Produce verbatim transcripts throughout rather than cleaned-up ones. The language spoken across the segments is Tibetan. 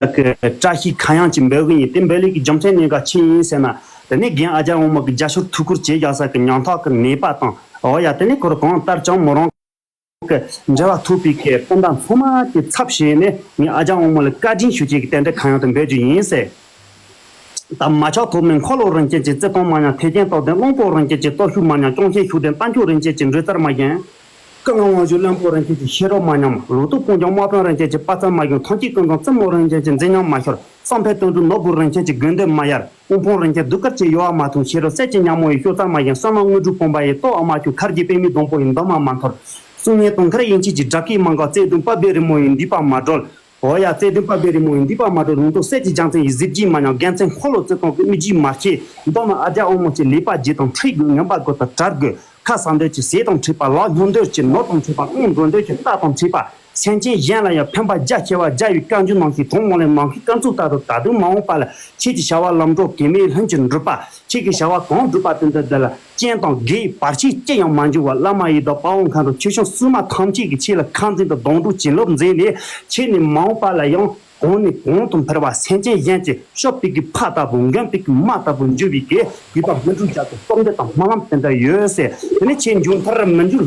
གི་བཀྲ་ཤིས་ཁ་གཡང་ཅིག་འབོད་གི་ཡིན། དེ་འབོད་ལས་ཀྱི་རྒྱུ་མཚན་ནི་ག་ཆི་ཡིན་ཟེར་ན། དེ་ནས་རྒན་ཨ་ཅག་དབང་མོ་གི་རྒྱ་ཤོར་ཐུགས་ཁུར་བྱེད་རྒྱག་ས་གི་མྱང་ཐག་གི་ནད་པ་དང་། འོ་ཡ། དེ་ནས་ཁོར་གང་ལྟར་ཀྱང་མོ་རང་གི་འབྲེལ་བ་ཐུབ་པའི་གི་སྤུན་ཟླ་ཚང་མ་གི་ཚབ་བྱས་ནས་ངས་ཨ་ཅག་དབང་མོ་ལ་བཀའ་དྲིན་ཞུ་བྱེད་ཀྱི་རྟེན་འབྲེལ་ཁ་གཡང་དུ་འབོད་རྒྱུ་ཡིན་ཟེར། ད་མ་ཆགས་ཐོག་མའི་འཁོར་ལོ་རིན་ཆེན་གྱི་བརྩེ་དུང་མ་ཉམས་ཐེག་ཆེན་རྟོགས་ལྡན་གླང་པོ་རིན་ཆེན་གྱི་སྟོབས་ཤུགས་མ་ཉམས། སྐྱོང་ཆེན་ཤུགས་ལྡན་རྟ་མཆོག་རིན་ཆེན་གྱི་འགྲོས་རྩལ་མ་ཉམས། ཀུན་དགའ་དབང་ཕྱུག་བློན་པོ་རིན་ཆེན་གྱི་ཤེས་རབ་མ་ཉམས། ལོ་ཏོག་དཔུང་རྒྱང་དམག་དཔོན་རིན་ཆེན་གྱི་དཔའ་རྩལ་མ་ཉམས། ཐང་སྐྱེས་ཀུན་བཟང་བཙུན་མོ་རིན་ཆེན་གྱི་མཛེས་ཉམས་མ་ཤོར། བསམ་འཕེལ་དོན་གྲུབ་ནོར་བུ་རིན་ཆེན་གྱི་དགོས་འདོད་མ་ཡལ། དབུལ་ཕོངས་རིན་ཆེན་གདུགས་དཀར་གྱི་གཡོ་བ་མ་ཐོན། ཤེས་རབ་གསེར་གྱི་ཉ་མོ་ཡི་སྐྱོ་རྩལ་མ་ཞན། བསོད་ནམས་དངོས་གྲུབ་བུམ་པ་ཡི་སྟོབས་ཨ་མ་ཁྱོད། མཁར་གྱི་པད་མའི་སྡོང་པོ་ཡི་འདབ་མ་མ་འཐོར། གསུང་སྙན་དུང་དཀར་གཡས་འཁྱིལ་གྱི་སྒྲ་སྐད་མ་འགག། བརྩེ་དུང་དཔའ་བོའི་རི་མོ་ཡི་མདུད་པ་མ་སྒྲོལ། འོ་ཡ། བརྩེ་དུང་དཔའ་བོའི་རི་མོ་ཡི་མདུད་པ་མ་སྒྲོལ། ལུང་རྟོགས་གསེར་གྱི་རྒྱལ་མཚན་ཡི་གཟི་བརྗིད་མ་ཉམས། རྒྱལ་མཚན་འཁོར་ལོ་བརྩེ་དུང་གི་མིག་རྒྱུད་མ་ཤེས། མདོར་ན་ཨ་ཅག་དབང་མོ་ཆེ་ལས་པ་བརྒྱད་དང་འཁྲིལ་དགོས། ངན་པ་དགུ་དང་བྲལ་དགོས། ཁ་ཟ་འདོད་ཀྱི་ཟས་དང་འཁྲིལ་པ། ལག་སྙོམས་འདོད་ཀྱི་ནོར་དང་འཁྲིལ་པ། དབང་འགྲོ་འདོད་ཀྱི་རྟ་དང་འཁྲིལ་པ། སེམས་ཅན་གཞན་ལ་ཡང་ཕན་པ་རྒྱ་ཆེ་བ། རྒྱལ་བའི་བཀའ་འགྱུར་ནང་བཞིན་གྲོགས་མོ་ལས་ནང་གི་སྐར་ཚོགས་ལྟར་དུ། ད་དུང་མ་འོངས་པ་ལ་ཁྱེད་ཀྱི་བྱ་བ་ལམ་འགྲོ་གེགས་མེད་ལྷུན་གྱིས་འགྲུབ་པ། ཁྱེད་ཀྱི་བྱ་བ་གང་བསྒྲུབས་པ་དེ་འདི་འདི་ལ་རྐྱེན་དང་དགེ་བའི་བར་ཆད་ཅི་ཡང་མ་འབྱུང་བར། བླ་མ་ཡི་དམ་དཔའ་བོ་མཁའ་འགྲོ་ཆོས་སྐྱོང་སྲུང་མ་ཐམས་ཅད་ཀྱིས་ཁྱེད་ལ་ཁ་འཛིན་དང་སྡོང་གྲོགས་བྱིན་རླབས་མཛད་ནས། ཁྱེད་ནི་མ་འོངས་པ་ལ་ཡང་གོང་ནས་གོང་དུ་འཕེལ་བ། སེམས་ཅན་གཞན་གྱི་སྐྱོབ་པའི་གི་ཕ་ལྟ་བུ། མགོན་པའི་གི་མ་ལྟ་བུ་འགྱུར་བའི་གི་གུས་པ་སྨོན་འཇུག་རྒྱ་ཆེ་སྟོབས་འདི་དང་སྨོན་ལམ་དེ་འདྲ་ཡོད་ཟེར། དེ་ནས་ཁྱེད་མཇུག་མཐར་སྨོན་འཇུག་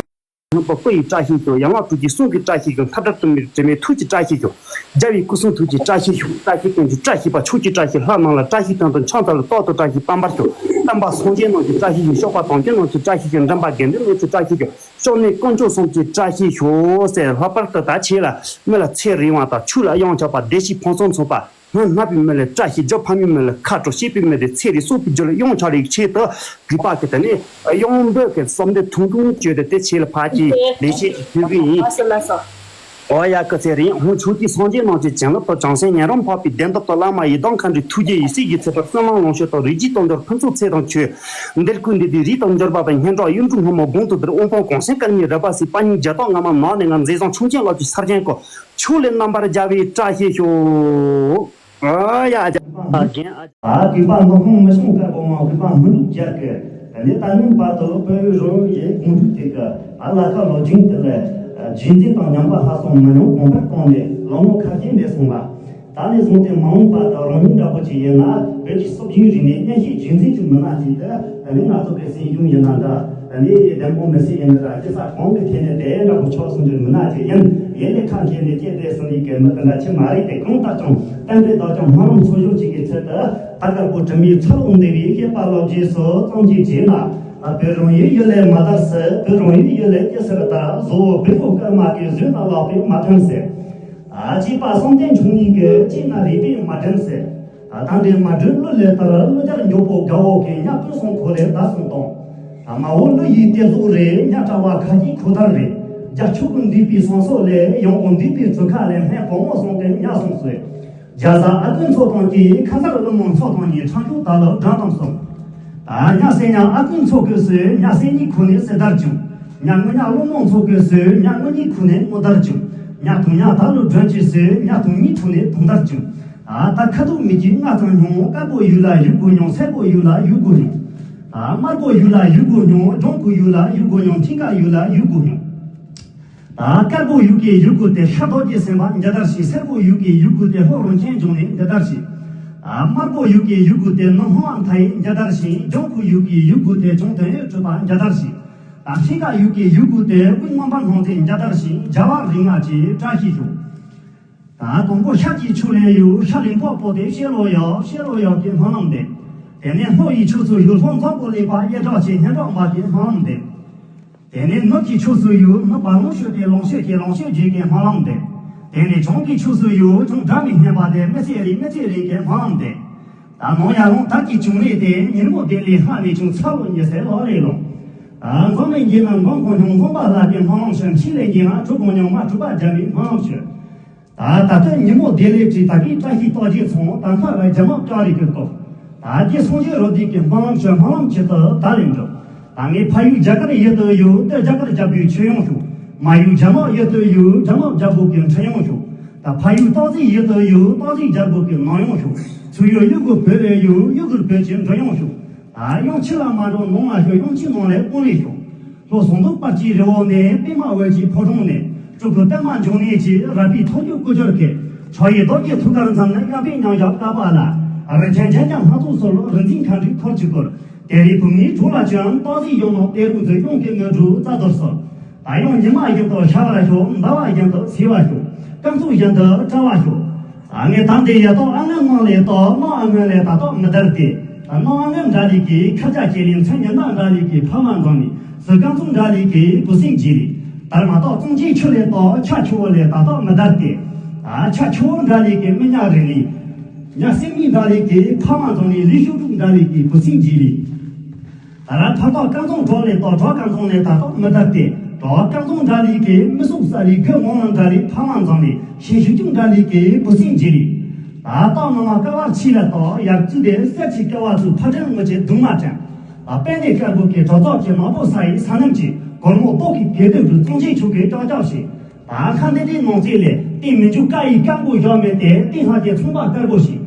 ལྷུན་པོ་སྐུ་ཡི་བཀྲ་ཤིས་ཤོག། ཡན་ལག་དྲུག་ཅུའི་གསུང་གི་བཀྲ་ཤིས་ཤོག། མཐའ་བྲལ་དུ་མའི་དྲི་མེད་ཐུགས་ཀྱི་བཀྲ་ཤིས་ཤོག། རྒྱལ་བའི་སྐུ་གསུང་ཐུགས་ཀྱི་བཀྲ་ཤིས་ཤོག། བཀྲ་ཤིས་ཀུན་གྱི་བཀྲ་ཤིས་པ། ཕྱོགས་ཀྱི་བཀྲ་ཤིས་ལྷ་རྣམས་ལ་བཀྲ་ཤིས་དོན་དུ་འཆང་ཚར་ལ་ཏོག་ཏུ་བཀྲ་ཤིས་པད་འབར་ཤོག། བསྟན་པ་སངས་རྒྱས་རྣམས་ཀྱི་བཀྲ་ཤིས་ཤོག། གཤོག་པ་དམ་ཅན་རྣམས་ཀྱི་བཀྲ་ཤིས་ཤོག། འགྲན་པ་དགེ་འདུན་རྣམས་ཀྱི་བཀྲ་ཤིས་ཤོག། སྐྱབས་གནས་དཀོན་མཆོག་གསུམ་གྱི་བཀྲ་ཤིས་ཤོག་ཟེར། ལྷག་པར་དུ་ད་ཁྱེད་ལ་མི་ལ་ཚེ་རིང་བ་དང་ཆོས་ལ་གཡང་ཆགས་པ། བདེ་སྐྱིད་ཕུན་སུམ་ཚོགས་པ། སྔོན་སྨྲས་པའི་མི་ལ་བཀྲ་ཤིས་རྒྱུ། ཕ་མའི་མི་ལ་ཁ་དྲོ། གཅེས་པའི་མི་དེ་ཚེ་རིང་། གསོས་པའི་རྒྱུ་ལ་གཡང་ཆགས་ལེགས་ཆེད་དུ་གུས་པ་གི་དེ་ནས་གཡང་འབོད་ཀྱི་བསམ་འདུན་ཐུང་ཐུང་བཅོས་ཏེ་དེ་ཆེད་ལ་ཕར་གྱི་ལེགས་བཤད་ཀྱི་ཐུགས་ཀྱི་ཡིན། ཨོ་ཡ། སྐུ་ཚེ་རིང་། ཧོ། ཕྱོགས་ཀྱི་སངས་རྒྱས་རྣམས་ཀྱི་བྱིན་རླབས་དང་། བྱང་སེམས་ཉན་རང་འཕགས་པའི་བདེན་སྟོབས་དང་། བླ་མ་ཡི་དམ་མཁའ་འགྲོའི་ཐུགས་རྗེ་ཡིས། སྲས་ཀྱི་ཚེ་འཕོས་བསོད་ནམས་ལོངས་སྤྱོད་དང་། རིགས་ཀྱི་དོན་མདོར་ཕུན་ཚོགས་ཚེ་དང་ཆོས། འདིར་བཀོད་འདི་དུས་རིགས་དང་འབྱོར་པ་དང་། སྙན་གྲགས་གཡུ་འབྲུག་སྔོན་མོ་དགུང་དུ་བསྡུ། དབུལ་ཕོངས་གུང་སེང་སྐར་མའི་རབ་བབས་སུ། དཔལ་སྙིང་རྒྱ་སྟག་ངང་མ་ནགས་ནས་ང་། མཛེས་བཟང་ཆུང་ཆེན་ལག་ཀྱི་ས་རྒྱན་སྐོར། ཕྱོགས་ལས་རྣམ་པར་རྒྱལ་བའི་བཀྲ་ཤིས་ཤོག། ཨ་ཡ་ཨ་ཅག་རྒན་ཨ་ཅག་ཨ་གུས་པ་མདོ་ཁམས་མི་ཤོང་དཀར་པོ་ངང་། གུས་པ་མི་འདུག་རྒྱལ་གི། གནས་ད་ནིང་བར་དུ་བོད་རང་ཡེ་གོང་འདུག་དེ་གི་ཨ་ལ་ཁ་ལོ་རྒྱུན་དེ་ལ་རྗེས་འཛིན་དང་ཉམས་པ་ལྷག་སོང་མི་ཉུང་གོང་འཕེལ་བཏང་ནས་ལོ་ངོ་ཁ་ཤས་འདས་སོང་བ། ད་ནས་བཟུང་སྟེ་མ་འོངས་པ་དུ་རང་ཉིད་འདྲ་པོ་ཅིག་ཡིན་ན་བོད་ཀྱི་སྲོལ་རྒྱུན་རིག་གནས་གཉེན་བཤད་རྒྱུན་འཛིན་གྱི་མི་སྣ་ཞིག་ཏུ། ད་ནི་ང་ཚོ་གི་སྲིད་གཞུང་ཡིན་ན་འདྲ། ད་ནི་བདེ་མོ་མི་སྲིད་ཡིན་ན་འདྲ། སྐྱེ་ས་གང་གི་ཐད་ནས་དེ་འདྲ་པོ་ཆགས་སོང་རྒྱུ་མི་སྣ་ཅིག་ཡིན། ཡིན་ནའི་ཁ་འཁྱེར་ནས་སྐྱེས་བསྡད་སོང་ནི་གི་མི་དེ་འདྲ་ཅིག་མ་རེད་དེ། གང་ལྟར་ཀྱང་གཏན་འབེབས་དག་ཀྱང་སྨོན་ལམ་ཚོགས་ཞུགས་ཅིག་གི་ཚུལ་དུ། ད་དཀར་པོ་དྲི་མེད་ཚ་ལོག་འདས་པའི་བཤད་པ་ལོ་རྗེས་སུ་གཙང་གི་རྗེས་ན། བོད་རང་ཡུལ་ཡུལ་ལས་མ་དར་ཟེར། བོད་རང་ཡུལ་ཡུལ་ལས་སྐྱེ་ཟེར་ད། བཟོ་བོ་བོད་པོ་སྐར་མ་གི་བཟོས་ན་ལག་པས་མ་ཐོན་ཟེར། ཨ་གཅེས་པ་བསམ་གཏན་འབྱུང་གནས་ཀྱི། གཅེས་ན་རིག་པས་མ་འགྲིམ་ཟེར། ད་ལྟ་འདྲེ་མ་འགྲིམ་གླུ་ལས་དར། གླུ་རྒྱག་མགྱོགས་པོ་དགའ་བོ་གི། ཉ་སྤུན་སོང་ཁོ་ལས་ད་སོང་དང་། ཨ་མ་འོ་གླུ་ཡི་གཏེར་ཟོག་རེད། ཉ་གྲྭ་བ་ཁ་གྱེས་ཁོ་དར་རེད། རྒྱ་ཆུ་གི་འདུས་པའི་སོང་སོགས་ལས། ཡང་གོ་འདུས་པའི་ཚུ་ཁ་ལས། སྨན་གོང་མོ་སོང་སྟེ་ཉ་སོང་ཟེར། རྒྱ་བཟའ་ཨ་ཁུ་མཚོ་དང་གཅིག་ཁ་སར་ཀླུ་མོ་མཚོ་དང་གཉིས། ཁྲང་ཆུ་ད་ལོ་སྦྲང་དང་གསུམ། ཨ་ཉ་སེ་ཉ་ཨ་ཁུ་མཚོ་གི་སོས། ཉ་སེ་གཉིས་ཁུ་ནས་སེ་དར་བྱུང་། ཉ་ངུ་ཉ་ཀླུ་མོ་མཚོ་གི་སོས། ཉ་ངུ་གཉིས་ཁུ་ནས་ངུ་དར་བྱུང་། ཉ་དུང་ཉ་ད་ལོ་སྒྲོན་གྱི་སོས། ཉ་དུང་གཉིས་ཁུ་ནས་དུང་དར་བྱུང་། ཨ་ད་ཁ་དོག་མི་གཅིག་ལྔ་ཙམ་སྙུང་། དཀར་པོ་ཡུལ་ལ་ཡུལ་དགུ་སྙུང་། སེར་པོ་ཡུལ་ལ་ཡུལ་དགུ་སྙུང་། ཨ་དམར་པོ་ཡུལ་ལ་ཡུལ་དགུ་སྙུང་། ལྗང་ཁུ་ཡུལ་ལ་ཡུལ་དགུ་སྙུང་། མཐིང་ག་ཡུལ་ལ་ཡུལ་དགུ་སྙུང་། ཨ་དཀར་པོ་ཡུལ་གྱི་ཡུལ་དགུ་སྟེ། ཤར་རྡོ་རྗེ་སེམས་དཔའ་འཇའ་དར་ཞིང་། སེར་པོ་ཡུལ་གྱི་ཡུལ་དགུ་སྟེ། ལྷོ་རང་ཆེན་ལྗོངས་ནས་འཇའ་དར་ཞིང་། ཨ་དམར་པོ་ཡུལ་གྱི་ཡུལ་དགུ་སྟེ། ནུབ་ཧོང་ཨ་མཐའི་འཇའ་དར་ཞིང་། ལྗང་ཁུ་ཡུལ་གྱི་ཡུལ་དགུ་སྟེ། ཁྱུང་དོན་ཡོད་གྲུབ་པ་འཇའ་དར་ཞིང་། ཨ་མཐིང་ག་ཡུལ་གྱི་ཡུལ་དགུ་སྟེ། དབུས་མངོན་པ་སྣང་མཛད་འཇའ་དར་ཞིང་། རྒྱལ་བ་རིགས་ལྔ་ཅེས་བཀྲ་ཤིས་ཤོག། ད་དང་པོ་ཤར་གྱི་ཕྱོགས་ལས་ཡོད། ཤར་རིང་པོ་པོ་དེ་ཤེ་ལོ་ཡ། ཤེ་ལོ་ཡ་གི་སྨོན་ལམ་འདེབས། དེ་ནས་ལྷོ་ཡི་ཕྱོགས་སུ་ཡོད། ལྷོ་འཛམ་བུ་གླིང་པ་གཡས་གྲགས་ཆེ་སྙན་གྲགས་འབར་གྱི་སྨོན་ལམ་འདེབས། དེ་ནས་ནུབ་ཀྱི་ཕྱོགས་སུ་ཡོད། ནུབ་བ་ལོངས་སྤྱོད་དེ། ལོངས་སྤྱོད་ཀྱི་ལོངས་སྤྱོད་རྒྱས་ཀྱི་སྨོན་ལམ་འདེབས། དེ་ནས་བྱང་གི་ཕྱོགས་སུ་ཡོད། བྱང་སྒྲ་མི་སྙན་པ་དེ། མི་ཚེ་རིང་མི་ཚེ་རིང་གི་སྨོན་ལམ་འདེབས། ད་ནང་ཡར་ལུང་དར་གྱི་བྱུང་ལས་དེ། ཉིན་མོ་དེ་ལས་ལྷག་ནས་བྱུང་། ཚ་ལོ་ཉི་ཟེར་ལོ་ལས་ལོ། ད་འཛོམས་ལས་འགྱེལ་ན་འཛོམས་གོང་སྙུང་། འཛོམས་པ་ལྷག་གི་སྨོན་ལམ་ཞུ། འཕྱི་ལས་འགྱེལ་ན་གྲུབ་གོང་སྙུང་། མ་གྲུབ་པ་རྒྱལ་བའི་སྨོན་ལམ་ཞུ། ད་ད་ལྟ་ཉིན་མོ་བདེ་ལེགས་བྲིས། ད་གིན་བཀྲ་ཤིས་རྟགས་བརྒྱད་ཚང་། ད་སྔ་བའི་རྒྱ་མ་བཀྲ་རིག་གི་སྐོར། ད་རྗེ་སངས་རྒྱས་རོ་བདུད་ཀྱི་སྨོན་ལམ་ཞུ། སྨོན་ལམ་ཆེད་དུ་ད་ལས་འགྲུབ། ད་ངས་ཕ་ཡུལ་རྒྱ་གར་ཡུལ་དུ་ཡོད། ལྟོས་རྒྱ་གར་རྒྱལ་པོའི་ཆོས་ཡང་ཞུ། མ་ཡུལ་རྒྱ་ནག་ཡུལ་དུ་ཡོད། རྒྱ་ནག་རྒྱལ་པོ་གི་འཕྲིན་ཡང་ཞུ། ད་ཕ་ཡུལ་སྟག་གཟིག་ཡུལ་དུ་ཡོད། སྟག་གཟིག་རྒྱལ་པོ་གི་ནང་ཡང་ཞུ། ཚུར་ཡུལ་གུར་བོད་ལ་ཡོད། ཡུལ་གུར་བོད་ཀྱི་འབྲུ་ཡང་ཞུ། ད་ཡང་ཕྱི་ལ་མ་འགྲོ་ནང་ལ་ཞུ། ཡང་ཕྱི་ནང་ལ་དཔོན་ལས་ཞུ། ལྷོ་ཟངས་མདོག་དཔལ་གྱི་རི་བོ་ནས། པདྨ་འོད་ཀྱི་ཕོ་བྲང་ནས། སྤྲུལ་སྐུ་པདྨ་འབྱུང་གནས་ཀྱིས། རལ་པའི་ཐོག་རྒྱུད་སྐུ་སྦྱོར་གྱིས། ཕྱག་གཡས་རྡོ་རྗེ་ཐུགས་ཀར་འཛིན། སྙན་པའི་མཉམ་གཞག་བསྐལ་པ་ལ། རིན་ཆེན་རྒྱན་གྱི་སྣ་ཚོགས་གསོལ། རིག་འཛིན་མཁའ་འགྲོའི་འཁོར་གྱིས་བསྐོར། དེ་རིང་བུ་ངའི་གྲོགས་ལ་བྱོན། སྟག་གཟིག་གཡུ་ནོར་གཏེར་རུ་འཛིན། གཡོན་གྱི་དངོས་གྲུབ་རྩ་རྡོར་གསོལ། ད་ཡང་ཉི་མ་བཞིན་དུ་ཤར་བར་ཤོག་ཟླ་བ་བཞིན་དུ་སེར་བར་ཤོག་སྐར་ཚོགས་བཞིན་དུ་བཀྲ་བར་ཤོག་ཨ་ངས་དམ་དེ་ཡ་ཏོག་ཨ་ངའི་ངང་ལས་ཏོག་ནོ་ཨ་ངའི་ལས་ད་ཏོག་མི་དར་ཏེ། ནོ་ཨ་ངའི་འདྲ་ལི་གི་ཁ་ཆ་ཁྱེར་ནས། མཚན་ཉི་མ་འདྲ་ལི་གི་ཕ་མ་འཛོམས་ནས། སུ་སྐར་ཚོགས་འདྲ་ལི་གི་བུ་སྲིང་རྗེ་ལི། དར་མ་ཏོག་གཙང་ཆེན་ཆུ་ལས་ཏོག་ཆ་ཆུ་བོ་ལས་ད་ཏོག་མི་དར་ཏེ། ཨ་ཆ་ཆུ་བོ་འདྲ་ལི་གི་མི་ཉག་རིང་ལི། ཉག་སེང་མི་འདྲ་ལི་གི་ཕ་མ་འཛོམས་ནས། ལི་ཤུ་དྲུག་འདྲ་ལི་གི་བུ་སྲིང་རྗེ་ལི། ད་ར་ཕ་ཐོག་སྐར་ཚོགས་གྲོགས་ལས་ཏོག་གྲོགས་སྐར་ཚོགས་ལས་ད་ཏོག་མི་དར་ཏེ། གྲོགས་སྐར་ཚོགས་འདྲ་ལི་གི་མི་སུག་ས་ལི། གི་ངོ་ལ་འདྲ་ལི་ཕ་མ་འཛོམས་ནས། ཤིང་ཤུ་ཅུང་འདྲ་ལི་གི་བུ་སྲིང་རྗེ་ལི། ད་ཏོག་ནུ་མ་ཀ་བར་ཆི་ལ་ཏོག་ཡར་བཙུགས་ཏེ། གསེར་གྱི་ཀ་བ་ཚུ་ཕ་དྲན་མི་བྱེད་གདུང་མ་དྲན། ད་པད་ནི་དཀར་པོ་གི་གྲོགས་ཚོགས་ཀྱི་མ་པོ་ས་ཡི་ས་རྣམས་ཀྱི། སྒོར་མོ་སྟོག་གི་གེ་དོད་རུ་གཙང་ཆེན་ཆུ་གི་ཀྱག་ཀྱག་ཞིག་ད་ཁ་འདི་འདྲའི་ནང་རྩིས་ལས་དེ་མི་འཇུག་ཀ་ཡི་ཀ་མགོ་བཞག་མི་དེ་དེ་ལྷ་རྒྱལ་ཚོང་པ་དཀར་པོ་ཞིག་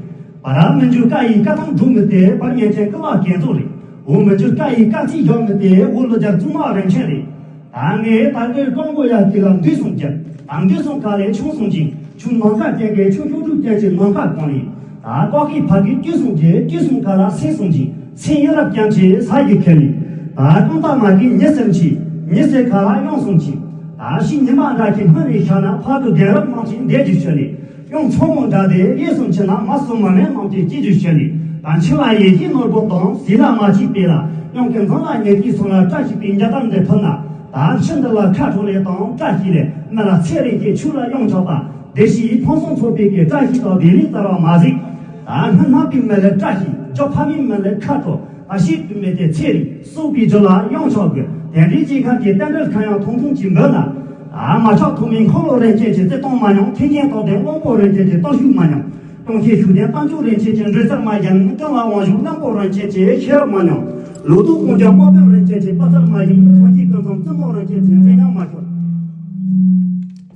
བ་ར་མི་འཇུག་ཀ་ཡི་ཀ་ཐང་འབྲུག་མི་དེ་བར་ཉན་ཅན་ཀི་ལག་རྒྱན་ཚོགས་རེད། འོ་མི་འཇུག་ཀ་ཡི་ཀ་ཚིག་བཞག་མི་དེ་འོ་ལོ་རྒྱལ་བཙུན་མ་རིན་ཆེན་རེད། ད་ངས་ད་ངའི་ཀོང་པོ་ཡ་དེ་ལ་འདུས་སོང་རྒྱལ། ད་འདུས་སོང་ཀ་ལས་ཆུང་སོང་ཅིང་ཆུང་ནམ་མཁའ་སྐྱེ་གི་ཆུང་ཆུང་ཆུང་སྐྱེ་ཅིང་ནམ་མཁའ་གང་ལས། ད་ཀོ་ཁི་ཕ་གི་དཀྱུས་སོང་རྒྱལ་དཀྱུས་སོང་ཀ་ལ་སེང་སོང་ཅིང་སེང་ཡུ་རབ་རྐྱང་ཆེ་ས་ཡི་ཁེ་ལི། ད་ཀོང་ཏ་མ་གི་ཉི་ཟེར་མཆི་ཉི་ཟེར་ཁ་ལ་གཡང་སོང་ཅིང་། ད་ཤི་ཉི་མ་འདྲ་ཁྱི་སྔོན་རེ་ཤ་ན་ཕ་གི་རྒན་རབས་མང་ཆེན་འདས་ཀྱི་ཆོད་ལེ། གཡང་མཚོ་མོ་འདྲ་དེ་གཡས་སུ་མཆི་ན་མ་སུ་མ་མེད་མང་ཆེན་སྐྱིད་ཀྱི་ཆོད་ལེ། ད་འཆི་བ་ཡེ་ཤེས་ནོར་བུ་དང་ཟས་ལ་མ་ཆིག་པེ་ལ། གཡང་གི་མཛངས་ལ་ཉེ་ཤེས་སོང་ལ་བཀྲ་ཤིས་པའི་འཇའ་དར་འདི་ཕུལ་ན། ད་ཕྱི་འདི་ལ་ཁ་དྲོ་ལེ་དང་བཀྲ་ཤིས་ལེ། མི་ལ་ཚེ་རིང་གི་ཆུ་ལ་གཡང་ཆགས་པ། བདེ་སྐྱིད་ཕུན་སུམ་ཚོགས་པའི་གི་བཀྲ་ཤིས་དང་བདེ་ལེགས་བསྩལ་བ་མ་ཟིག་ད་སྔོན་སྣང་པའི་མི་ལ་བཀྲ་ཤིས། ཇོ་ཕ་མའི་མི་ལ་ཁ་དྲོ། ཨ་ཤི་དུ་མེད་དེ་ཚེ་རིང་སོགས་པའི་རྒྱུ་ལ་གཡང་ཆགས་དགོས། དེ་འདྲའི་སྐྱེ་ཁམས་ཀྱི་རྟེན་འབྲེལ་ཁ་ཡང་ཐུང་ཐུང་གཅིག་འབོད་ན། ཨ་མ་ཆགས་ཐོག་མའི་འཁོར་ལོ་རིན་ཆེན་གྱི་བརྩེ་དུང་མ་མྱོང་། ཐེག་ཆེན་ཐོག་ལྡན་དབང་པོ་རིན་ཆེན་གྱི་རྟག་ཤུགས་མ་མྱོང་། གཏོང་ཆེན་ཤུགས་ལྡན་དཔལ་འབྱོར་རིན་ཆེན་གྱི་འབྲེལ་ཚད་མ་ཡིན། ཀུན་ལ་དབང་ཞུགས་བློན་པོ་རིན་ཆེན་གྱི་ཤེས་རབ་མ་མྱོང་། ལོ་ཏོག་ཀུན་ཀྱང་དམག་དཔོན་རིན་ཆེན་གྱི་དཔའ་རྩལ་མ་ཡིན། ཐོན་སྐྱེད་ཀུན་ཚང་བཙུན་མོ་རིན་ཆེན་གྱི་མཛེས་ཉམས་མ་ཤོར།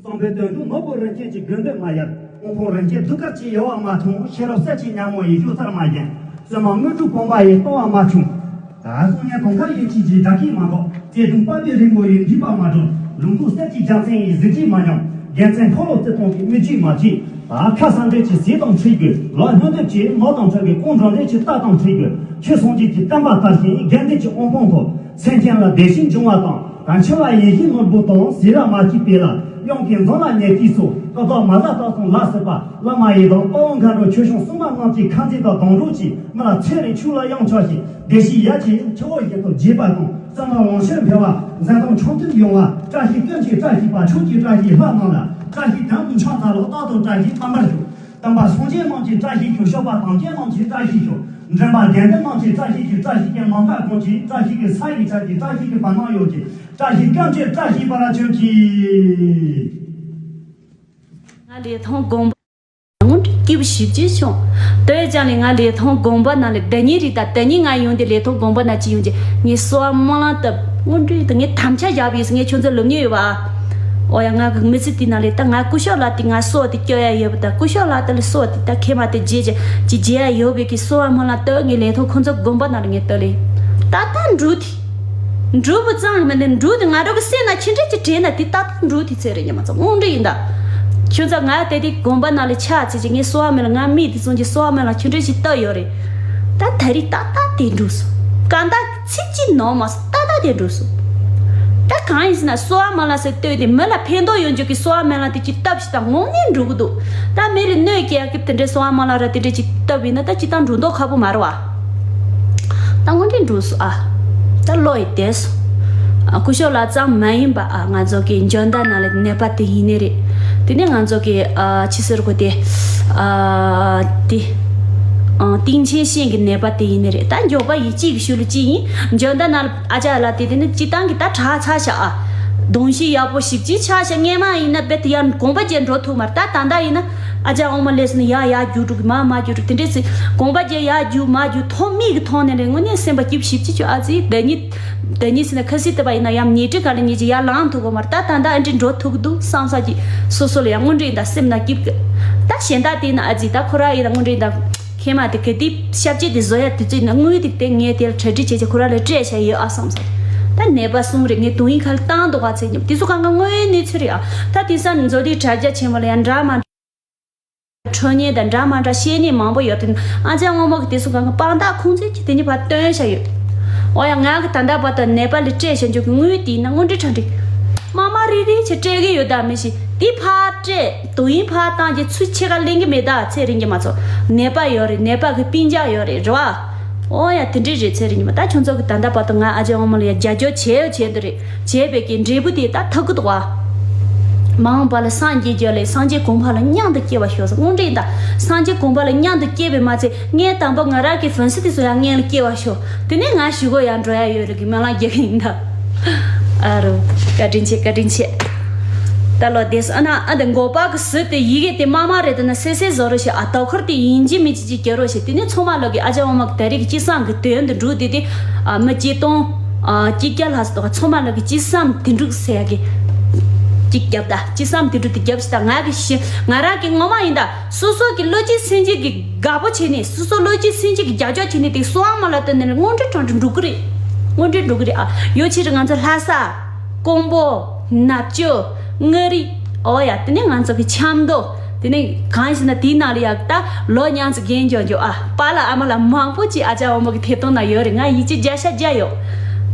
བསམ་པའི་དོན་དུ་ནོར་བུ་རིན་ཆེན་གྱི་དགོས་འདོད་མ་ཡལ། དབང་ཕོངས་རིན་ཆེན་གདུགས་དཀར་གྱི་ཡལ་བ་མ་འཐུང་། ཤེས་རབ་གསེར་གྱི་ཉ་མོ་ཡི་གཞུ་ཚར་མ་བརྒྱན། བཙུན་མ་དངོས་གྲུབ་དགོངས་པ་ཡི་ལྟུང་བ་མ་བྱུང་། ད་གསུང་སྙན་དུང་དཀར་ཡི་ཆིག་གི་སྒྲ་སྐད་མ་འགོག་བརྩེ་དུང་དཔའ་བའི་རི་མོ་ཡི་འདྲིས་པ་མ་གྲོལ། ལུང་ཁུག་གསེར་གྱི་རྒྱལ་མཚན་ཡི་གཟི་བརྗིད་མ་ཉམས། རྒྱལ་མཚན་འཁོར་ལོ་བརྩེ་དུང་གི་མིག་ཆུས་མ་བརྗེད། ད་ཁ་གསང་འདྲེ་གྱི་ཟས་དང་འཁྲིལ་དགོས། ལག་སྨྱོ་འདེབས་ཀྱི་ནོར་དང་འཁྲིལ་དགོས། ཀོང་འགྲོ་འདྲེ་གྱི་རྟ་དང་འཁྲིལ་དགོས། ཆོས་སངས་རྒྱས་ཀྱི་བསྟན་པ་དར་ཞིང་། དགེ་འདུན་གྱི་དབང་ཕོངས་ཐོབ། སེམས་ཅན་ལ་བདེ་སྐྱིད་འབྱུང་བ་དང་། ད་འཆི་བ་ཡེ་ཤེས་ནོར་བུ་དང་། ཟས་ལ་མ་སྐྱིད་པའི་ལ། གཡང་གི་མཛངས་ལ་ཉེ་ཤེས་སོགས། སྐབས་དང་མ་ལ་རྟགས་དང་ལ་སྲིད་པ། བླ་མ་ཡི་དམ་དཔའ་བོ་མཁའ་འགྲོ། ཆོས་སྐྱོང་སྲུང་མ་རྣམས་ཀྱི་ཁ་འཛིན་དང་སྡང་གྲོགས་ཀྱིས། མི་ལ་ཚེ་རིང་ཆུ་ལ་གཡང་ཆགས་ཤིང་། བདེ་སྐྱིད་ཡབ་ཀྱི་ཆུ་བོ་བཞིན་དུ་རྒྱས་པ་དང་། བསམ་པ་ལོངས་སྤྱོད་འཕེལ་བ། འཛིན་སྟངས་ཆུང་དུ་ཡོང་བ། བཀྲ་ཤིས་ཀུན་གྱི་བཀྲ་ཤིས་པ། ཕྱུགས་ཀྱི་བཀྲ་ཤིས་ལྷ་རྣམས་ལ། བཀྲ་ཤིས་དོན་དུ་ཕྱག་འཚལ་ལོ། རྟག་ཏུ་བཀྲ་ཤིས་པ་འབར་ཞུ། སྟོན་པ་སངས་རྒྱས་རྣམས་ཀྱི་བཀྲ་ཤིས་ཤོག་སྐྱོབ་པ་དམ་ཅན་རྣམས་ཀྱི་བཀྲ་ཤིས་ཤོག་མགྲོན་པ་དགེ་འདུན་རྣམས་ཀྱི་བཀྲ་ཤིས་ཤོག་བཀྲ་ཤིས་ཀྱི་ནམ་མཁའ་ཀུན་གྱི། བཀྲ་ཤིས་ཀྱི་ས་ཡི་ཆར་གྱི། བཀྲ་ཤིས་ཀྱི་བར་སྣང་ཡུལ་གྱི། བཀྲ་ཤིས་ཀུན་གྱི་བཀྲ་ཤིས་པ་ལ་བྱོན་གྱིས། ང་ལི་ཐང་དགོན་པ་སྔོན་འགྲོ་སྐྱིད་པོ་ཞེ་པོ་ཅིག་བྱུང་། དེ་བས་ཀྱང་ལས་ང་ལི་ཐང་དགོན་པ་ནང་ལ་ཟླ་ཉིན་རེ་དང་ཟླ་ཉིན་ང་ཡོང་དེ་ལི་ཐང་དགོན་པ་ནང་ཅི་ཡོང་གི་ངས་གསོལ་བ་སྨོན་ལམ་བཏབ། སྔོན་འགྲོ་དེ་ངས་དམ་བཅའ་བཞག་པ་ཡིན། ངས་ཁྱོད་ཚོ་ལབ་མྱོང་ཡོད་པ། ཨོ་ཡ། ང་གི་མི་ཚེ་དེ་ནང་ལས་ད་ང་སྐུ་ཞབས་ལགས་དེ་ང་གསོལ་བ་དེ་སྐྱོ་ཡ་ཡོད་པ། ད་སྐུ་ཞབས་ལགས་དེ་ལ་གསོལ་བ་དེ་ད་ཁེ་མ་དེ་བརྗེད་ཅི་ཅི་བརྗེད་ཡ་ཡོད་པའི་གི་གསོལ་བ་སྨོན་ལམ་བཏབ། ངས་ལི་ཐང་ཁོང་ཚོ་དགོན་པ་ནང་ལ་ངས་བཏབ་ལེ། ད་ད་འགྲོ་དེ། འགྲོ་བུ་གཙང་མི་འདི་འགྲོ་དེ་ང་རང་གི་སེམས་ན་ཅི་འདྲ་ཅིག་དྲན་ན་དེ་ད་ད་འགྲོ་དེ་ཚེ་རེ་ཉི་མ་ཚོ་དངོས་འདྲ་ཡིན་ད། ཁྱོད་ཚོ་ང་དེ་དེ་དགོན་པ་ནང་ལ་ཆ་ཚེ་ཅི་ངས་གསོལ་བ་སྨོན་ལམ་ང་མི་དེ་ཚོ་གི་གསོལ་བ་སྨོན་ལམ་ཅི་འདྲ་ཞིག་བཏབ་ཡོད་རེད། ད་ད་རེས་ད་ད་དེ་འགྲོ་སོང་། གང་ལྟར་ཚིག་གཅིག་ནོར་མ་སོང་། ད་ད་དེ་འགྲོ་སོང་། ད་གང་ཡིན་ཟེར་ན་གསོལ་བ་སྨོན་ལམ་ཟེར་བཏབ་དེ་མི་ལ་ཕན་ཐོགས་ཡོང་རྒྱུ་གི་གསོལ་བ་སྨོན་ལམ་དེ་ཅིག་བཏབ་ཞིག་ད་དངོས་གནས་འགྲོ་གི་འདུག་ད་མི་ལ་གནོད་སྐྱེལ་གི་དེ་འདྲའི་གསོལ་བ་སྨོན་ལམ་ར་དེ་འདྲ་ཅིག་བཏབ་ཡིན་ན་ད་ཅི་ད་འགྲོ་མདོག་ཁ་པོ་མ་རེད་བ། ད་དངོས་གནས་འགྲོ་སོང་ཨ། ད་བློ་ཡི་བདེ་སོང་། ཨ་སྐུ་ཞབས་ལགས་ཙམ་མ་ཡིན་པ་ཨ་ང་ཚོ་གི་འཇོན་ཐང་ནང་ལ་ནད་པ་དེ་ཡིན་ནི་རེད། དེ་ནས་ང་ཚོ་གི་ཨ་ཕྱི་སེར་གོ་དེ་ཨ་དེ་ཨ་སྟེང་ཆེན་ཤེས་ཀྱི་ནད་པ་དེ་ཡིན་ནི་རེད། ད་མགྱོགས་པ་ཡི་གཅིག་གི་ཤུལ་ལ་གཅིག་ཡིན། འཇོན་ཐང་ནང་ལ་ཨ་ཅག་ལགས་དེ་དེ་ནས་སྤྱི་བཏང་གི་ད་དྲག་ཚར་ཤག་ཨ། གདོང་ཤེས་ཡག་པོ་ཞིབ་ཅིག་ཆགས་ཤག་སྔས་མ་ཡིན་ན་རྦད་དེ་ཡར་དགོངས་པ་རྒྱས་འགྲོ་ཐུབ་མ་རེད། ད་ད་ལྟ་ཡིན་ན་ཨ་ཅག་ཨོ་མ་ལས་ནི་ཡ་ཡ་རྒྱུག་འགྲོ་གི་མ་མ་རྒྱུག་འགྲོ་དེ་འདྲས་སི་དགོངས་པ་རྒྱས་ཡ་རྒྱུག་མ་རྒྱུག་མཐོང་མིག་གི་མཐོང་ནས་ལས་དངོས་གནས་སེམས་པ་སྐྱིད་ཞིབ་ཅིག་ཆོག་ཨ་ཙི་ཟླ་ཉིན་ཟླ་ཉིན་སི་ན་ཁ་སི་ཏི་པ་ཡིན་ན་ཡང་ཉེ་དྲི་ག་ལ་ཉེ་ཅི་ཡར་ལངས་ཐུབ་གོ་མ་རེད། ད་ད་ད་ཨ་འདྲི་འགྲོ་ཐུབ་གི་འདུག་བསམ་ས་ཅིག་སོ་སོ་ལ་ཡང་དངོས་འབྲེལ་ཡིན་ད་སེམས་ན་སྐྱིད་གི་ད་གཞན་དག་དེ་ན་ཨ་ཙི་ད་ཁོ་ར་ཡིན་ད་དངོས་འབྲེལ་ཡིན་ད་ཁེ་མ་དེ་ག་དེ་ཤབ་ཅེ་དེ་བཟོ་ཡ་དུས་ཚོད་ན་དངུལ་དེ་དེ་ངས་དེ་ལ་གྲ་སྒྲིག་བྱེད་ཅེ་ཁོ་ར་ལ་སྤྲད་བྱ་ཡོད་ཨ་བསམ་ས་ད་ནད་པ་གསུམ་རེ་ངས་དུང་ཡིན་ཁ་ལ་བཏང་འདུག་ག་ཚེ་ཉིན་དེ་ཚོ་གང་ག་དངོས་ཡོད་གནས་ཚུལ་རེད་ཨ། ད་དེང་སང་མཛོ་དེ་དྲ་རྒྱ་ཆེན་མོ་ལ་ཡང་འདྲ་མ། འཕྲོད་ཉན་དང་འདྲ་མ་འདྲ་བཤད་ཉན་མང་པོ་ཡོད་དེ། ཨ་ཅག་དབང་མོ་གི་དེ་ཚོ་གང་གི་དཔང་རྟགས་ཁུངས་བཙན་གྱིས་དེ་གཉིས་ཕར་བཏོན་བཞག་ཡོད། འོ་ཡ། ང་གི་ད་ལྟ་བར་དུ་ནད་པ་ལ་སྤྲད་བཞག་རྒྱུ་གི་དངུལ་དེ་ཡིན་ན་དངོས་འབྲེལ་ཁྲག་འབྲེལ། མ་མ་རེ་རེ་བྱས་སྤྲད་གི་ཡོད་ད་མི་ཤེས། དེ་ཕར་སྤྲད། དོ་དབྱིངས་ཕར་བཏང་རྒྱུ་ཚུར་ཕྱེད་ཀ་ལེན་གི་མེད་ད། ཚེ་རིང་གི་མ་ཚོ། ནད་པ་ཡོད་རེད། ནད་པ་གི་སྤུན་ཀྱག་ཡོད་རེད། རེད་བ། འོ་ཡ། དེ་འདྲས་རེད། ཚེ་རིང་ཉི་མ། ད་ཁྱོད་ཚོ་གི་ད་ལྟ་བར་དུ་ང་ཨ་ཅག་དབང་མོ་ལ་ཡ་རྒྱབ་སྐྱོར་བྱས་ཡོད་བྱས་འདི་རེད། བྱས་པའི་གི་འབྲས་བུ་དེ་ད་ཐོབ་གི་འདུག་བ། མ་འོངས་པ་ལ་སངས་རྒྱས་རྒྱུ་ལས་སངས་རྒྱས་གོ་འཕང་ལ་མཉམ་དུ་སྐྱེ་བར་ཤོག་ཟེར། དངོས་འབྲེལ་ཡིན་ད། སངས་རྒྱས་གོ་འཕང་ལ་མཉམ་དུ་སྐྱེ་བའི་མ་ཚད་ངས་དང་པོ་ང་རང་གི་ཧྥན་སི་དེ་ཚོ་ཡང་སྔོན་ལ་སྐྱེ་བར་ཤོག་དེ་ནས་ང་གཞིས་ཀ་ཡར་འགྲོ་ཡ་ཡོད་རེད་གི་སྨོན་ལམ་རྒྱག་གི་ཡིན་ད། ཨ་རོ། བཀའ་དྲིན་ཆེ། བཀའ་དྲིན་ཆེ། ད་ལོ་དེས་ཨ་ན་ཨ་འདི་འགོ་པ་གི་ཟུར་དེ་ཡི་གེ་དེ་དམར་དམར་རེད། དེ་ན་སེར་སེར་བཟོ་རོགས་བྱེད་ཨ། དོ་ཁུར་དེ་ཡིན་གཅིག་མིན་གཅིག་ཅིག་རྒྱག་རོགས་བྱེད། དེ་ནས་ཚང་མ་ལོག་གི་ཨ་ཅག་དབང་མོ་གི་ད་རེས་ཀྱི་ཅི་བསམ་གི་དོན་དུ་འགྲུབ་དེ་དེ། ཨ་མི་ཆིག་སྟོང་ཨ་གཅིག་བརྒྱ་ལྷག་ཙམ་དོ་ཚང་མ་ལོག་གི་ཅི་བསམ་དེ་འགྲུབ་ཟེར་ཡ་གི་ཅིག་རྒྱབ་ད། ཅི་བསམ་དེ་འགྲུབ་དེ་རྒྱབ་ཞིག་ད། ང་གི་ཤི་ང་རང་གི་ངོ་མ་ཡིན་ད། སོ་སོ་གི་བློ་གཅིག་སེམས་གཅིག་གི་དགའ་པོ་བྱས་ནས། སོ་སོ་བློ་གཅིག་སེམས་གཅིག་གི་རྒྱབ་སྐྱོར་བྱས་ནས་དེ་གསོལ་བ་མ་ལ་བཏོན་ནས་དངོས་འབྲེལ་ཁྲག་འབྲེལ་འགྲུབ་གི་རེད། དངོས་འབྲེལ་འགྲུབ་གི་རེད་ཨ། ཡོད་ཕྱིར་ང་ཚོ་ལྷ་ས། ཀོང་པོ། ནག་ཆུ། མངའ་རིས། འོ་ཡ། དེ་ནས་ང་ཚོ་གི་ཆབ་མདོ། དེ་ནས་གང་ཞིག་ན་དེའི་ནང་ལ་ཡག་ད་ལོ་མཉམ་དུ་རྒན་འཇོག་འཇོག་ཨ། པཱ་ལགས་ཨ་མ་ལགས་མང་པོ་ཅིག་ཨ་ཅག་དབང་མོ་གི་ཐད་གཏོང་ན་ཡོད་རེད། ང་ཡིད་ཆེས་བརྒྱ་ཆ་བརྒྱ་ཡོད།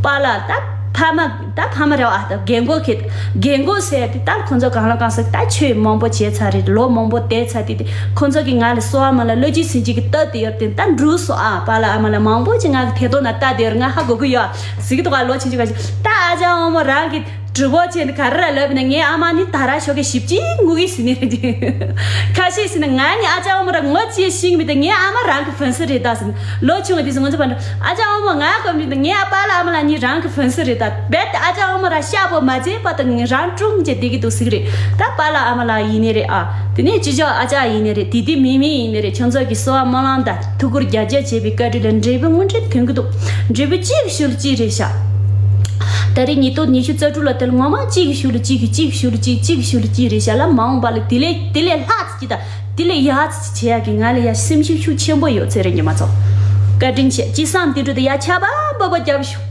པཱ་ལགས་ད་ཕ་མ་ད་ཕ་མ་རེད་བ། ཨ་ད་རྒན་གོག་གི་རྒན་གོག་ཟེར་དེ་ད་ཁོང་ཚོ་གང་ལ་གང་ཟེར་ད་ཆོས་མང་པོ་བྱས་ཚར་རེད། ལོ་མང་པོ་བསྡད་ཚར་དེ་དེ་ཁོང་ཚོ་གི་ང་ལ་གསོལ་བ་མ་ལ་བློ་གཅིག་སེམས་གཅིག་གི་སྟབས་དེ་ཡོད་དེ་ད་འགྲུབ་སོང་ཨ། པཱ་ལགས་ཨ་མ་ལགས་མང་པོ་ཅིག་ང་གི་ཐད་གཏོང་ན་ལྟ་དེ་ཡོད་རེད། ང་ཧ་གོ་གི་ཡོད་ཨ། གཟིགས་གི་འདུག་ཨ། ལོ་ཆུང་ཆུང་ག་ཅིག་ད་ཨ་ཅག་དབང་མོ་རང་གི་གྲུ་བོ་ཆེ་འདི་ག་རེ་ར་ལབ་ན་ངའི་ཨ་མ་ནི་ད་ར་ཤོ་གི་ཞིབ་ཅིག་ངུ་གི་ཟིན་ནི་རེད། ཁ་ཤས་ཟིན་ན་ང་ནི་ཨ་ཅག་ཨ་མ་ར་ངོ་ཅིག་ཤིང་མི་དེ་ངའི་ཨ་མ་རང་གི་ཧྥན་སི་རེད་ད་ཟིན། ལོ་ཆུང་བ་དེ་ཚོ་ང་ཚོ་བར་འགྲོ་ཨ་ཅག་ཨ་མ་ང་གོ་མི་དེ་ངའི་ཨ་པཱ་ལགས་ཨ་མ་ལགས་གཉིས་རང་གི་ཧྥན་སི་རེད་ད། རྦད་དེ་ཨ་ཅག་ཨ་མ་ར་ཤ་པོ་མ་བྱས་པ་དང་རང་ཀྲུང་ཅེ་བསྡད་ཀྱི་འདུག་ཟིག་རེད། ད་པཱ་ལགས་ཨ་མ་ལགས་ཡིན་ནི་རེད་ཨ། དེ་ནས་ཅི་ཅོག་ཨ་ཅག་ཡིན་ནི་རེད། དེ་དེ་མི་མི་ཡིན་ནི་རེད། ཁྱོད་ཚོ་གི་གསོལ་བ་སྨོན་ལམ་དང་ཐུགས་ཁུར་རྒྱབ་སྐྱོར་བྱས་པའི་བཀའ་དྲིན་ལ་འབྲས་བུ་དངོས་འབྲེལ་ཐོན་གི་འདུག་འབྲས་བུ་གཅིག་གི་ཤུལ་གཅིག་རེད་ཤག་ད་རེས་ཉིས་སྟོང་ཉི་ཤུ་རྩ་དྲུག་ལ་དེ་ལ་ངོ་མ་གཅིག་གི་ཤུལ་གཅིག་གི་གཅིག་གི་ཤུལ་གཅིག་གཅིག་གི་ཤུལ་གཅིག་རེད་ཤག་ལ། མ་འོངས་པ་ལ་དེ་ལས་དེ་ལས་ལྷག་ཅིག་དང་དེ་ལས་ཡག་ཅིག་བྱེད་ཡག་གི་ང་ལ་ཡ་སེམས་ཤུགས་ཤུགས་ཆེན་པོ་ཡོད། ཚེ་རིང་ཉི་མ་ཚོ། བཀའ་དྲིན་ཆེ། ཅི་བསམ་དེ་འགྲུབ་དེ་ཡ་ཆར་པ་འབབ་པ་རྒྱབ་ཤོག་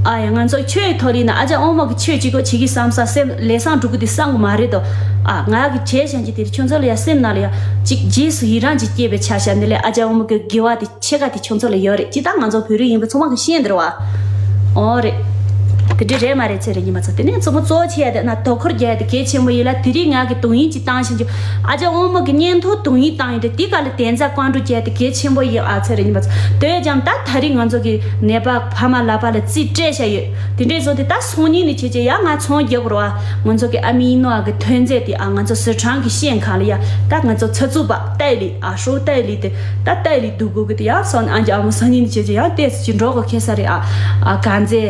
ཨ་ཡ་ང་ཚོ་ཆོས་ཐོག་ལ་ཡིན་ན་ཨ་ཅག་དབང་མོ་གི་ཆོས་གཅིག་གོ་བྱེད་ཀྱི་བསམ་ས་སེམས་ལས་བསམ་འགྲུབ་གི་དེ་བསམ་གི་མ་རེད་དོ། ཨ་ང་གི་བྱས་བཞག་གི་དེ་ཁྱོད་ཚོ་ལ་ཡ་སེམས་ནང་ལ་ཡ་གཅིག་རྗེས་སུ་ཡི་རང་གཅིག་སྐྱེས་པའི་ཆ་བཞག་འདི་ལས་ཨ་ཅག་དབང་མོ་གི་དགེ་བ་དེ་ཕྱེད་ཀ་དེ་ཁྱོད་ཚོ་ལ་ཡོད་རེད། ཅི་ལྟར་ང་ཚོ་བོད་རིགས་ཡིན་པ་ཚང་མ་གི་ཤེས་འདིར་བ། ཨོ་རེད། དེ་འདྲ་རེད་མ་རེད། ཚེ་རིང་ཉི་མ་ཚོ། དེ་ནས་ཚོ་མོ་གཙོ་བོ་བྱས་ཡ་དེ་ན་དོ་ཁུར་རྒྱག་ཡ་དེ་གལ་ཆེན་པོ་ཡིན་ལ། དེ་རིང་ང་གི་དོན་ཡིན་གཅིག་བཏང་ཤིང་གཅིག་ཨ་ཅག་དབང་མོ་གི་བརྙན་ཐུང་དོན་ཡིན་བཏང་ཡོད་དེ་དེ་ག་ལ་དན་རྩ་བཀའ་འགྲོ་རྒྱག་ཡ་དེ་གལ་ཆེན་པོ་ཡིན་ཨ། ཚེ་རིང་ཉི་མ་ཚོ། དོན་ཀྱང་ད་ད་རིང་ང་ཚོ་གི་ནད་པ་ཕ་མ་ལགས་པ་ལ་རྩིས་སྤྲད་བྱ་ཡོད། དེ་འདྲས་བཟོ་དེ་ད་སང་ཉིན་ནས་བྱས་བྱས་ཡ་ང་ཚོང་རྒྱག་དགོས་ར་བ། ང་ཚོ་གི་ཨ་མའི་ཨིན་ནོ་ཨ་གི་ཐོན་རྫས་དེ་ཨ་ང་ཚོ་ཟི་ཁྲོན་གི་ཤིང་ཁང་ལ་ཡ་ད་ང་ཚོ་ཚ་ཚུགས་པ་ཏའི་ལི་ཨ་ཧྲོ་ཏའི་ལི་དེ་ད་ཏའི་ལི་སྡུག་གོ་གི་དེ་ཡང་སང་ཨ་ཅག་ཨ་མོ་སང་ཉིན་བྱས་བྱས་ཡང་ཏེ་སི་ཅི་འགྲོ་གོ་ཁེ་ས་རེད་ཨ། ཨ་གང་ཚེ་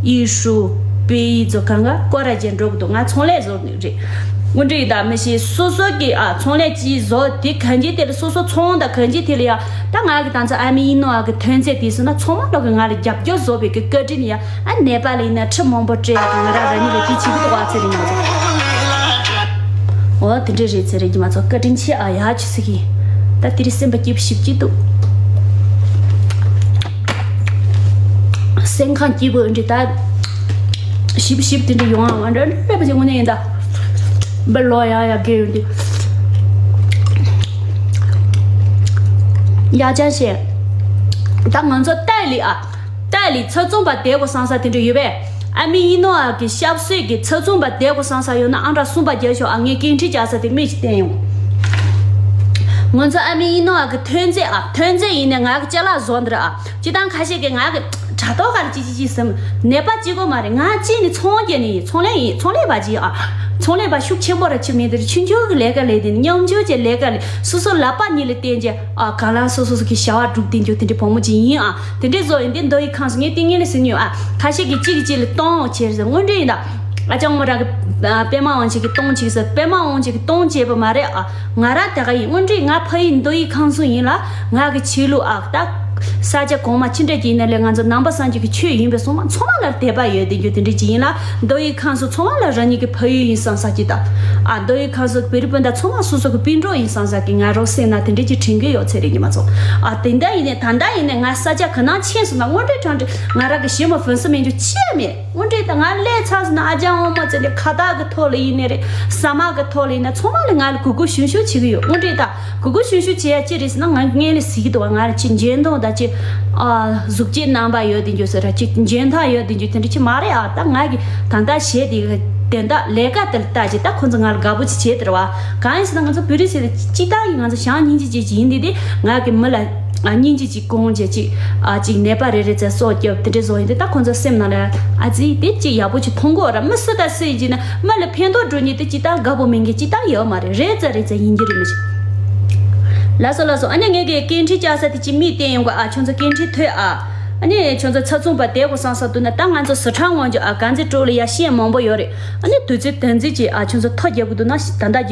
ཨི་ཧྲུ་པེ་ཡི་ཛོ་གང་ག་ཀོ་ར་ཅན་འགྲོ་གི་འདུག་ང་ཚོང་ལས་བཟོ་ནི་རེད། དངོས་འབྲེལ་ཡིན་ད་མི་ཤེས། སོ་སོ་གི་ཨ་ཚོང་ལས་ཅི་བཟོ་དེ་གང་ཅི་དེ་ལ་སོ་སོ་ཚོང་དང་གང་ཅི་དེ་ལ་ཡ་ད་ང་གི་ད་ཚོ་ཨ་མའི་ཨིན་ནོ་ཨ་གི་ཐོན་རྫས་དེ་སོ་ན་ཚང་མ་ལོག་གི་ང་ལ་རྒྱབ་སྐྱོར་བཟོ་བའི་གི་བཀའ་དྲིན་ཡ། ཨ་ནད་པ་ལ་ཡིན་ན་ཁྲི་མང་པོ་སྤྲད་ཡ་གི་ང་རང་རང་ཉིད་ལ་དེ་བྱེད་ཀྱི་འདུག་ཨ། ཚེ་རིང་ཉི་མ་ཚོ། འོ་དེ་འདྲས་རེད། ཚེ་རིང་ཉི་མ་ཚོ་བཀའ་དྲིན་ཆེ་ཨ། ཡག་ཆེ་ཟེར་གི་ད་དེ་རིང་སེམས་པ་སྐྱིད་པོ་ཞིབ་ཀྱི་འདུག་སེམས་ཁམས་སྐྱིད་པོ་འདི་ད་ཞིབ་ཞིབ་དེ་འདྲ་ཡོང་ཨ། ང་འདྲ་འདྲ་པ་ཅིག་དངོས་གནས་ཡིན་ད། འབུ་ལོ་ཡང་ཡང་གི་ཡོང་དུས་ཡ་ཅན་ཞེས་ད་ང་ཚོ་ཏའི་ལི་ཨ། ཏའི་ལི་ཚ་ཚོང་པ་བསྡད་དགོས་བསམ་ས་དེ་འདྲ་ཡོད་པས། ཨ་མའི་ཨིན་ནོ་ཨ་གི་ཞབས་སོས་ཀྱི་ཚ་ཚོང་པ་བསྡད་དགོས་བསམ་ས་ཡོད་ན་ཨང་གྲངས་གསུམ་པ་རྒྱག་ཤོག་ཨ། ངས་སྐད་འཕྲིན་རྒྱག་ས་དེ་མིག་ཅིག་བསྟན་ཡོང་། ང་ཚོ་ཨ་མའི་ཨིན་ནོ་ཨ་གི་ཐོན་རྫས་ཨ། ཐོན་རྫས་ཡིན་ནས་ང་གི་ཅ་ལག་བཟོ་འདིར་ཨ། སྤྱི་བཏང་ཁ་ཤས་ཀྱིས་ང་གི་དྲ་ཐོག་ག་ལ་ཅི་ཅི་ཅི་ཟེར། ནད་པ་གཅིག་པོ་མ་རེད། ང་གཅིག་ནི་ཚོང་རྒྱག་ནི་ཡིན། ཚོང་ལས་ཡིན། ཚོང་ལས་པ་གཅིག་ཨ། ཚོང་ལས་པ་ཤུགས་ཆེན་པོ་ར་ཆེ་མེད་དེར་ཆུང་ཆུང་གི་ལས་ཀ་ལས་དེ་མཉམ་སྤྱོད་ཀྱི་ལས་ཀ་ལས་སོ་སོ་ལག་པ་གཉིས་ལ་བརྟེན་རྗེས་ཨ། གང་ལ་སོ་སོ་སོ་གི་བྱ་བ་སྒྲུབ་བསྡད་རྒྱུ་དེ་འདྲའི་བུ་མོ་གཅིག་ཡིན་ཨ། དེ་འདྲའི་བཟོ་ཡིན་དེ་མདོ་ཡི་ཁམས་སུ་ངས་ཏིང་ངེ་ལ་ཟིན་ཡོད་ཨ། ཁ་ཤས་ཀྱིས་གཅིག་གིས་གཅིག་ལ་གཏོང་བྱེད་ཟེར་དངོས་འབྲེལ་ཡིན་ད། ཨ་ཅག་མོ་རང་གི་པད་མ་དབང་ཆེན་གྱི་གཏོང་བྱེད་ཟེར། པད་མ་དབང་ཆེན་གྱི་གཏོང་བྱེད་པ་མ་རེད་ཨ། ང་རང་དེ་ག་ཡིན། དངོས་འབྲེལ་ང་ཕ་ཡུལ་མདོ་ཡི་ཁམས་སུ་ཡིན་ལ་ང་གི་ཆོས་ལུགས་ཨ་ད། ས་ཆ་གང་མ་ཅི་འདྲ་ཅིག་ཡིན་ན་ལས་ང་ཚོ་ནང་པ་སངས་རྒྱས་ཀྱི་ཆོས་ཡིན་པ་སོང་ན་ཚང་མ་ལ་དད་པ་ཡོད་དེ་འགྱུར་དེ་འདྲ་ཅིག་ཡིན་ལ། མདོ་དབུས་ཁམས་གསུམ་ཚང་མ་ལ་རང་ཉིད་ཀྱི་ཕ་ཡུལ་ཡིན་བསམ་ས་ཅིག་དང་། ཨ་མདོ་དབུས་ཁམས་གསུམ་བོད་རིགས་སྤུན་ཟླ་ཚང་མ་སོ་སོ་གི་སྤུན་གྲོགས་ཡིན་བསམ་ས་གི་ང་རང་སེམས་ན་དེ་འདྲ་ཅིག་དྲན་གྱི་ཡོད་ཚེ་རེད་ཉི་མ་ཚོ། ཨ་དེ་འདྲ་ཡིན་ནས་ད་ལྟ་ཡིན་ནས་ང་ས་ཆ་ག་ནང་ཕྱིན་སོང་ན་དངོས་འབྲེལ་དྲང་འབྲེལ་ང་རང་གི་ཞི་མོ་ཕུན་སུམ་མེད་རྒྱུ་ཅི་ཡང་མེད། དངོས་འབྲེལ་ད་ང་སླེབས་ཚར་སོང་ན་ཨ་ཅག་དབང་མོ་ཚེ་ལས་ཁ་བཏགས་ཀྱི་ཐོག་ལ་ཡིན་ནས་རེད། ཟ་མ་གི་ཐོག་ལ་ཡིན་ན་ཚང་མ་ལ་ང་ལ་གུས་གུས་ཞུམ་ཞུམ་བྱེད་ཀྱི་ཡོད། དངོས་འབྲེལ་ད་གུས་གུས་ཞུམ་ཞུམ་བྱེད་ཡ་ཅི་རེད་ཟེར་ན་ང་སྔོན་ལ་ཟིག་གི་འདུག་བ། ང་ལ་ཅི་འཇོན་ཐང་ད་ཅི་ཨ་གཟུགས་ཅི་རྣམ་པ་ཡོད་དེ་འཇོན་ཟེར་ར་ཅི་འཇོན་ཐང་ཡོད་དེ་འཇོན་དེ་འདྲ་ཅི་མ་རེད། ཨ་ད་ང་གི་ད་ལྟ་བྱས་དེ་དེ་འདྲ་ལས་ཀ་དེ་ལ་ལྟ་ཅི་ད་ཁོ་ཚོ་ང་ལ་དགའ་པོ་ཅི་བྱེད་དེ་ར་བ། གང་ཡིན་ཟེར་ན་ང་ཚོ་བོད་རིགས་ཟེར་དེ་སྤྱི་བཏང་གི་ང་ཚོ་བྱམས་སྙིང་རྗེ་ཅན་ཅིག་ཡིན་དེ་དེ་ང་གི་མི་ལ་ཨ་སྙིང་རྗེ་ཅིག་དགོངས་བྱས་ཅིག་ཨ་ཅིག་ནད་པ་རེ་རེ་ཚེ་སྲོག་སྐྱོབ་དེ་འདྲ་བཟོ་ཡིན་དེ་ད་ཁོ་ཚོ་སེམས་ནང་ལ་ཨ་ཙི་དེ་ཅིག་ཡག་པོ་ཅིག་མཐོང་གི་ཡོད་ར། མི་སུ་དང་སུ་ཡིན་ཅིག་ན་མི་ལ་ཕན་ཐོགས་འགྲོ་ཉིད་དེ་སྤྱི་བཏང་དགའ་པོ་མིན་གི་སྤྱི་བཏང་ཡོད་མ་རེད། རེད་ཙ་རེད་ཙ་ཡིན་གྱི་རེད་མི་ཤེས། ལགས་སོ་ལགས་སོ། ཨ་ནི་ངས་གི་སྐད་འཕྲིན་བཅར་ས་དེ་ཅིག་མིག་བསྟན་ཡོང་གི། ཨ་ཁྱོད་ཚོ་སྐད་འཕྲིན་ཐོས་ཨ། ཨ་ནི་ཁྱོད་ཚོ་ཚ་ཚུང་པ་དེ་གོ་སང་ས་འདུག་ན་ད་ང་ཚོ་ཟི་ཁྲ་ངོ་འཇོག་ཨ་གང་ཚེ་སྤྲོ་ལ་ཡ་ཤེས་མང་པོ་ཡོད་རེད། ཨ་ནི་དུས་ཚོད་དན་ཚིག་ཅིག་ཨ་ཁྱོད་ཚོ་ཐོ་རྒྱབ་གི་འདུག་ན་ད་ལྟ་རྒྱབ།